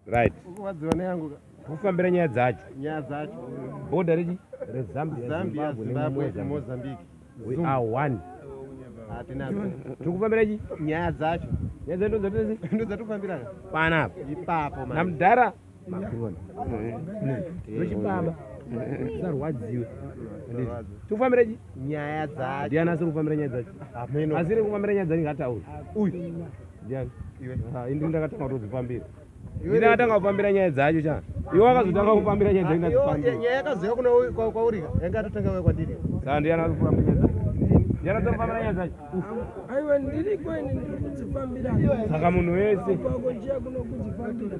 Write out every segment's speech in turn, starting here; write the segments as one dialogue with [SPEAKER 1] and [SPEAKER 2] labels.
[SPEAKER 1] Right.
[SPEAKER 2] Ukurwadziwa neyangu ka.
[SPEAKER 1] Kufambira nyaya dzacho.
[SPEAKER 2] Nyaya dzacho.
[SPEAKER 1] Border rechi reZambia,
[SPEAKER 2] Zambia,
[SPEAKER 1] Zimbabwe
[SPEAKER 2] Zimbabwe,
[SPEAKER 1] neMozambique.
[SPEAKER 2] Mozambique.
[SPEAKER 1] We are one.
[SPEAKER 2] Hatina
[SPEAKER 1] Tiri kufambira chi?
[SPEAKER 2] nyaya dzacho.
[SPEAKER 1] Nyaya dzacho ndodzatese
[SPEAKER 2] Ndo dzatofambira ka.
[SPEAKER 1] panapa.
[SPEAKER 2] Ipapo manje.
[SPEAKER 1] Namudhara Makirona. Ndochibaba. Sarwadziwe. Tikufambira chi?
[SPEAKER 2] Nyaya dzacho.
[SPEAKER 1] Ndiani asiri kufambira nyaya dzacho?
[SPEAKER 2] Hameno.
[SPEAKER 1] Asiri kufambira nyaya dzacho ngataure.
[SPEAKER 2] Uyu.
[SPEAKER 1] Ndiani?
[SPEAKER 2] Iwe.
[SPEAKER 1] Ah, ini ndakatanga kutodzifambira.
[SPEAKER 2] Iwe
[SPEAKER 1] Ini ndakatanga kufambira nyaya dzacho cha. Iwe wakazotanga kufambira nyaya dzacho
[SPEAKER 2] Ah,
[SPEAKER 1] ndadzifambira.
[SPEAKER 2] nyaya yakazouya kuna kwauri ka. Yanga yatotanga uya kwandiri.
[SPEAKER 1] Saka ndiani ari kufambira nyaya dzacho? Ndiani ari kufambira nyaya dzacho?
[SPEAKER 3] Aiwa, ndiri kweni, ndiri kudzifambira.
[SPEAKER 1] Saka munhu wese,
[SPEAKER 3] Kwako njiya kuno kudzifambira.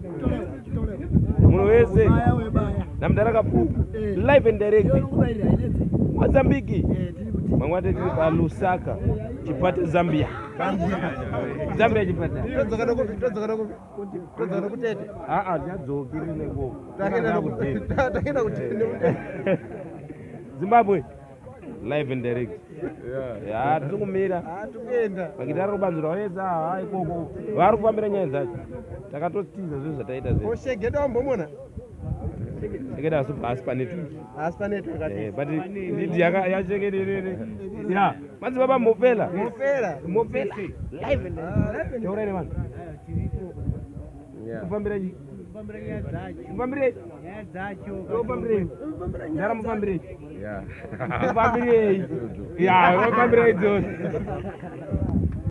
[SPEAKER 1] munhu wese namudhara Kapuku live and direct Mozambique. Mangwana tiri paLusaka, Chipata, Zambia. Zambia Chipata.
[SPEAKER 2] Todzoka nokupi? Todzoka nokupi? Todzoka nokutete.
[SPEAKER 1] Aa, tichadzoki rine ikoko.
[SPEAKER 2] Takaenda
[SPEAKER 1] kudeni.
[SPEAKER 2] Takaenda kutete.
[SPEAKER 1] Zimbabwe live and direct. Ya, tiri kumira.
[SPEAKER 2] Ah, tikuenda.
[SPEAKER 1] Makitari kubanzura wese ha ikoko. Vari kufambira nyaya dzacho. Takatotiza zvinhu zvataita zve.
[SPEAKER 2] Oshegeda wambomona.
[SPEAKER 1] Chekeda asi pasi pa network.
[SPEAKER 2] Asi pa network ati.
[SPEAKER 1] But ndidi yaka yachekerere. Ya, madzibaba Mopela.
[SPEAKER 2] Mopela.
[SPEAKER 1] Mopela. Live and direct. Taura ine vanhu. Kufambira chi? Kufambirei? Kufambirei? Ndara mufambirei? Mufambirei? Ya, mufambirei dzose.